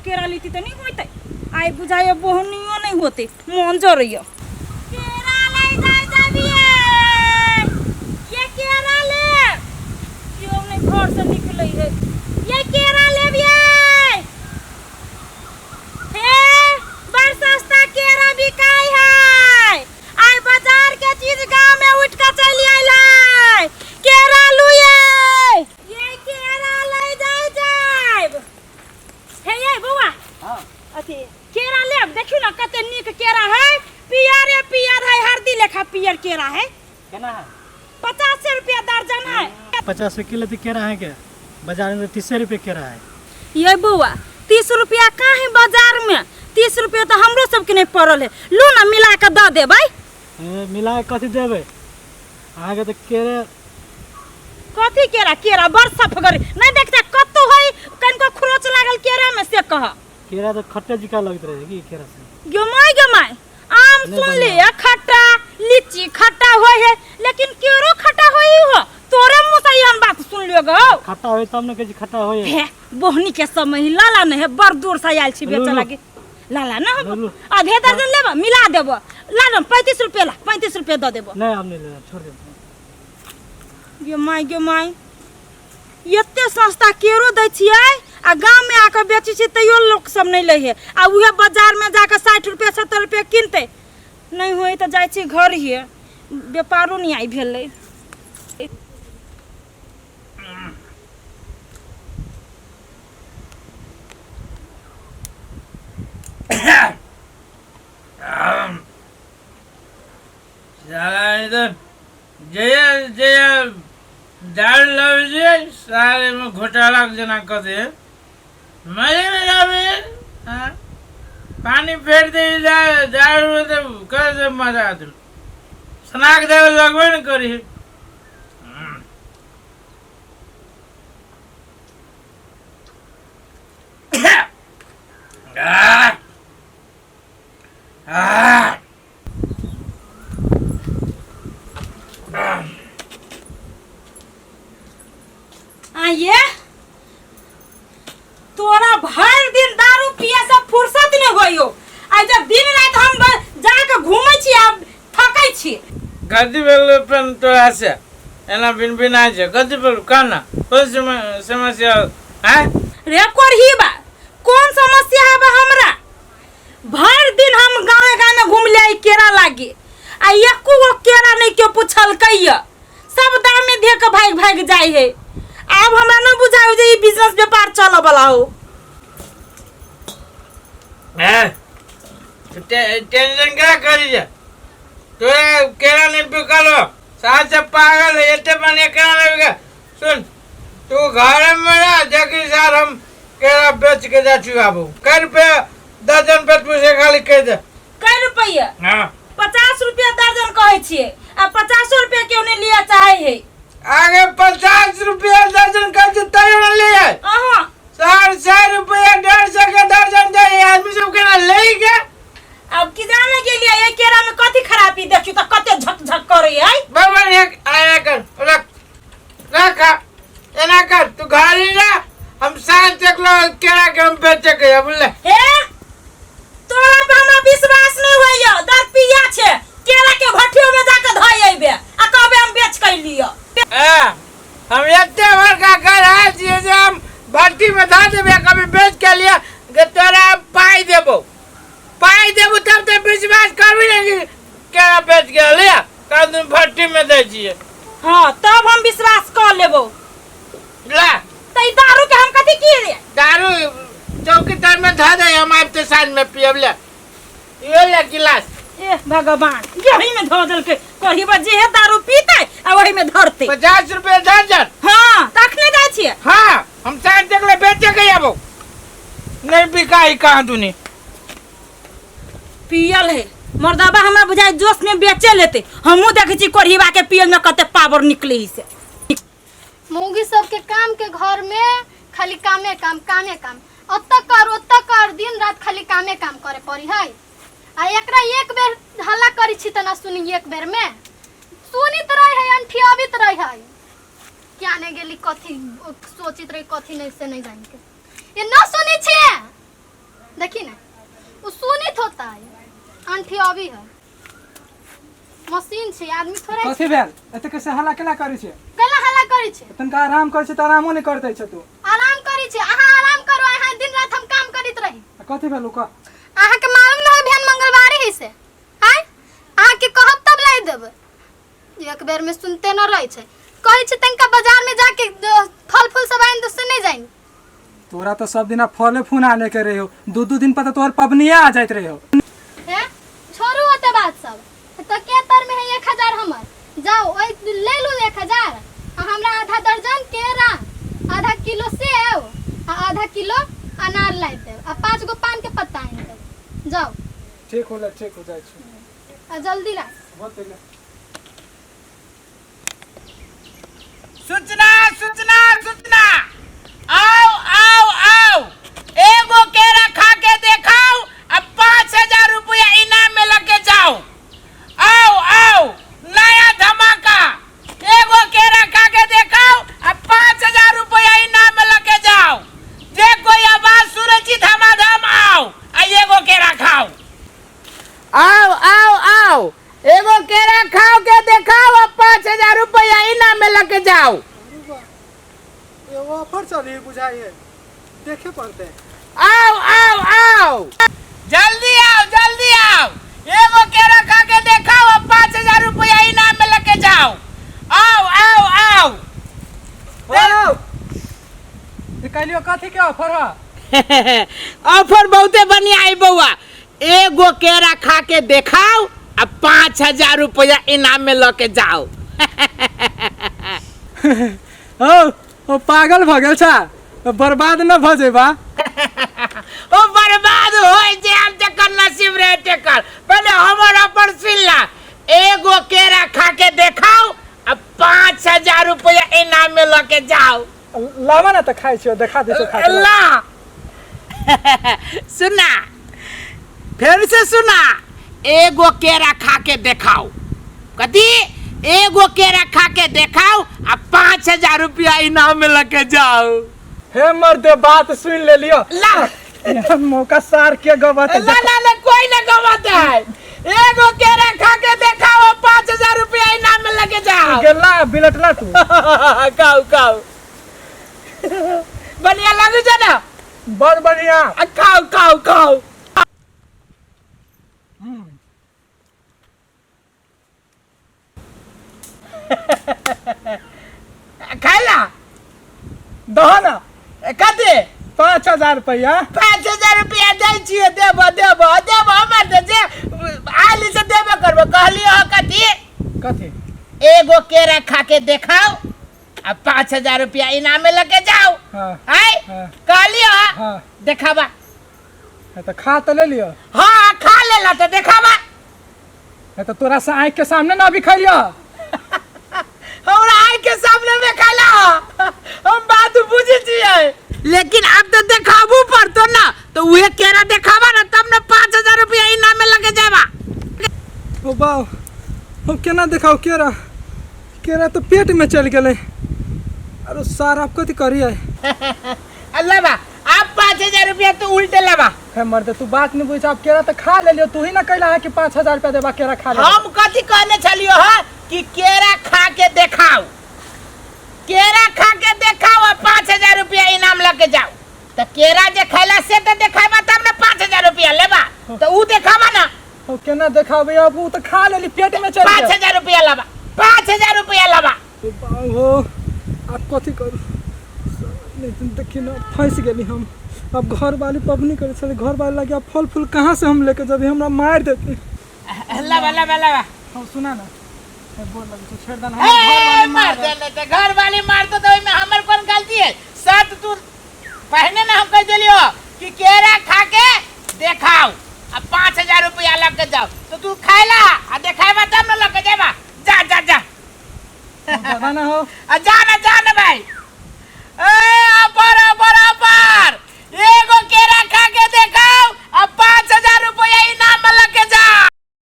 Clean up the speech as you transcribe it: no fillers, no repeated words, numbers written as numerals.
केरा लीती तऽ नहि होइतै। आइ बुझाइए बोहनियो नहि होतै, मोन जरैए। केरा लै जाइ जाबियै, ये केरा ले। केओ नहि घरसँ निकलै है। ये केरा लेबियै? हे, बड़ सस्ता केरा बिकाइ है। आइ बाजार के चीज गाँव में उठ के चलि आयल है। केरा लू ये, ये केरा लै जाइ जायब। हे ये बौआ। हाँ। अथी केरा लेब? देखियौ ने कते नीक केरा है, पियरे पियर है, हरदी लेखा पियर केरा है। केना है? 50 रुपया दर्जन है। 50 रुपये किलो तो केरा है क्या? बाजार में 30 रुपये केरा है। ये बौआ, 30 रुपया कहाँ है बाजार में? 30 रुपया तो हमरो सबके नहीं पड़ल है। लू ना, मिला के दऽ देबै। ए, मिला के कथी देबै अहाँके? तऽ केरे कथी केरा? केरा बड़ सफगर नहीं देखते कतौ है, कनिको खरोच लागल केरा में से कह। केरा तऽ खट्टे जकाँ लगैत रहै की केरा से? गे my, गे my, आम नहीं सुन बढ़िया। ले, खट्टा लीची खट्टा होय है, लेकिन केरो खट्टा होई हो? तोरे मुंह से एहन बात सुन लियो गो। खट्टा होय तब ने कहै छी खट्टा होय। हे, बोहनी के समय लाला नहीं है, बड़ दूर से आयल छी लू, बेचे लू। लागी। लाला ना लू, लू। आधे दर्जन लेब, मिला देब। ला ना, 35 रुपये ला, 35 रुपये दऽ देब। नहीं, आब नहीं लेना, छोड़ दे। गे my, गे my, एते सस्ता केरो दै छियै आ गाममे आके बेचै छियै तैयो लोक सब नहि लै है, आ उहे बाजारमे जाके 60 रुपये 70 रुपये किनतै। नहि होइ तऽ जाइ छी घर हिये, व्यापारो नहि आइ भेलै। साला ई तऽ जहिया जहिया दारू लबै छै सारे में घोटाला के जेना कऽ दे, मजे नहि आबै। हाँ? पानी फेर दे दारू में तऽ कर दे, मजा आते सनाक देवे लगबे ने करी। आह! आह! आइए, तोरा भरि दिन दारू पिए से फुर्सत नहीं होइयो। आ जब दिन रात हम जाके घूमै छी आ थकै छी। कथी भेल अपन तोरा से एना बिन बिना छै? कथी भेल कहना, कोन समस्या आँय? रे कोरही बा, कोन समस्या है बा हमरा? भरि दिन हम गाँवे गाँवे घुमलियै ई केरा लागी आ एको गो केरा नहि केओ पुछलकै। यऽ सब दामे धे के भागि भागि जाइ है। आब हमरा नहि बुझाइ जे ई बिजनेस व्यापार चलऽ वाला हो। हैं? टेंशन क्या करी जा? तोरा केरा नहीं बिकलो? साथ से पागल है, एते बढ़िया केरा नहीं बिका। सुन, तू घर में रह, देखी सार हम केरा बेच के जा छी आबू। कै रुपया दर्जन बेचबू से खाली कहि दे। कै रुपया? हाँ। 50 रुपया दर्जन कहै छियै आ 50 रुपया केओ नहि लिअ चाहै है। आगे 50 रुपया दर्जन कहै छी तैयो नहि लिए। अहाँ 450 रुपया 150 के दर्जन दे, आदमी सब केना ले के? अब की जाने गेलियै एहि केरा में कथी खराबी। देखियौ तऽ कते झक झक करै है। बराबर एक आया कर, रख रख, एना कर, तू घर ही जा, हम साँझ तक लो केरा के हम बेचे के है, बुझले? हे, तोरा पर हमरा विश्वास नहीं होइया। दर पिया छे, केरा के भट्ठियो में जाके धइ अइबे आ कहबे हम बेच के लियो। ए, हम एते बड़का घर आयल छियै जे हम भट्टी में धऽ देबै, कभी बेच के लिया के तोरा हम पाइ देबो, पाइ देबो तब तऽ विश्वास करबी ने कि केरा बेच के लिया कल दिन भट्टी में दै छियै। हाँ, तब हम विश्वास कर लेबो। ला। त ई दारू के हम कथी किए? दारू चौकी तर में धऽ दे, हम आबि तऽ साँझ में पियब। ले, इहो ले गिलास। ए भगवान, यही में धऽ देलकै। कहिबा जे हे दारू पीते आ वही में धरते। 50 रुपया दर्जन। हाँ, तखने जाइ छियै। हाँ, हम साँझ तक ले बेचे के आबो, नहीं बिकाई कहाँ दुनी। पियल है मर्दाबा, हमरा बुझाइ जोश में बेचे लेते। हमहूँ देखै छी कोढ़ीबा के पियल में कते पावर निकले से। मौगी सबके काम के घर में खाली कामे काम, कामे काम, ओतऽ कर ओतऽ कर, दिन रात खाली कामे काम करे पड़ी है। आ एकरा एक बेर हल्ला करी छी त ना सुनी, एक बेर में सुनित रहे है, अंठियाबित रहे है। क्या नहीं गेली, कथी सोचित रही कथी नहीं से नहीं जान के। ये ना सुनी छे। अभी है मशीन छै आदमी थोड़े कथी भेल एते कैसे हल्ला केला करै छै? केला हल्ला करै छै? तनिका आराम करै छै तऽ आरामो नहि कर दै छै तू। आराम करै छै? अहाँ आराम करू, अहाँ दिन रात हम काम करैत रही। आ कथी भेल ओ कह। अहाँके मालूम न है भेन मंगलवारी है से आय अहाँके कहब तब लाई देबै। एक बेर में सुनते न रहै छै। कहै छै तनिका बाजार में जाके फल फूल सब आनि दो, से नहीं जाइन। तोरा तऽ सब दिना फले फूल आने के रहे हो, दू दू दिन पर तऽ तोहर पबनिया आ जाइत रहे हो। हे छोड़ू ओते बात सब। तो के तर में है 1000 हमर, जाओ ओइ ले लू 1000 आ हमरा आधा दर्जन केरा, आधा किलो सेब आ आधा किलो अनार लाई देब आ 5 गो पान के पत्ता आनि देब। जाओ। ठीक हो ठीक हो जाइ छै। आ जल्दी ला। होतै ले। सूचना सूचना सूचना, आओ आओ आओ, एगो केरा खा के देखाओ आ 5000 रुपया इनाम में लगे जाओ। आओ आओ, नया धमाका, एगो केरा खा के देखाओ आ 5000 रुपया इनाम में लगे जाओ। जे कोई आवाज सुनै छी धमाधम आओ आ एगो केरा खाओ। आओ आओ आओ, एगो केरा खाओ के देखाओ आ 5000 रुपया इनाम में लगे जाओ। एगो ऑफर चली बुझाई है, देखे पड़ते। आओ आओ आओ, जल्दी आओ जल्दी आओ, एगो केरा खा के देखाओ आ 5000 रुपया इनाम में लगे जाओ। आओ आओ आओ। ओ ये कहलियो कथी के ऑफर है? ऑफर बहुते बढ़िया है बउआ, एगो केरा खा के देखाओ आ 5000 रुपया इनाम में लके जाओ। ओ ओ पागल भ गेल छा, बर्बाद न भ जेबा। ओ बर्बाद होय जे हम जकर नसीब रहे तेकर। पहले हमर ऑफर सुन ला, एगो केरा खा के देखाओ आ 5000 रुपया इनाम में लके जाओ। लावा ना तऽ खाइ छियो, देखा दे खा के। ला सुना, फिर से सुना, एगो केरा खा के देखाओ। कथी? एगो केरा खा के देखाओ आ 5000 रुपया इनाम में लके जाओ। हे मर्दे बात सुन ले लियो। ला यहाँ मौका सार के गवत। ला ला ला, कोई ना गवत है। एगो केरा खा के देखाओ 5000 रुपया इनाम में लके जाओ। गेला बिलटला तू। खाओ खाओ, बढ़िया लागू छै ना? बड़ बढ़िया। आ खाओ खाओ खाओ। खाइला दहो ना। कते? 5000 रुपया। 5000 रुपया दै छियै, देबो देबो देबो, हमर तऽ जे आइली से देबे करबो। कहलियो हँ कथी? कथी? एगो केरा खा के देखाओ आ 5000 रुपया इनाम में लके जाओ। हाँ। आय हाँ। कहलियो हँ? हाँ। देखाबा। हाँ, तऽ खा तऽ ले लियो। हाँ खा लेला तऽ देखाबा। हाँ, तऽ तोरा से आँखि के सामने ना अभी खैलियो। हमरा आँखि के सामने में खाला हम बात बुझै छियै, लेकिन अब तो देखाबू पड़तो ना, तो उहे केरा देखाबा ना तब ना 5000 रुपया इनाम में लगे जाबा। ओ बाउ, हम केना देखाउ केरा? केरा तो पेट में चल गेलै। अरे सार आप कथी करियै? अल्लाह बा, आप 5000 रुपया तो उल्टे लाबा। हे मर्दे तू बात नहीं बुझ, आप केरा तो खा ले लियो, तू ही ना कहला है कि 5000 रुपया देबा केरा खा ले। हम कथी कहने छलियो है कि केरा खा के देखाओ, केरा खा के देखाओ आ 5000 रुपया इनाम लके जाओ। तो केरा जे खैला से तो देखाबा तब ना 5000 रुपया लेबा, तो ऊ देखाबा ना। ओ केना देखाबे अब, ऊ तो खा लेली पेट में चल गेल। 5000 रुपया लाबा, 5000 रुपया लाबा। ओ बाउ हो, आप कथी करू? नहीं तो देखी ना फंस गेली हम। अब घर वाली पबनी करे छले, घर वाली लगे अब फल फूल कहाँ से हम लेके जब हमरा मार देते। लाबा लाबा लाबा। हम सुना ना, ए, बोल लगे छौ, छोड़ देना, ए, हमर घर वाली मार मार देने ते घर वाली मारतो तो ओइमे हमर कोन गलती है? साथ तू पहने ना हम कह देलियो कि केरा खा के देखाओ आ 5000 रुपया लग के जाओ, तो तू खाइला आ देखाबा तब ना लग के जाबा। जा जा जा। पता ना हो। आ जा ना, जा ना भाई। ए, अपर, अपर,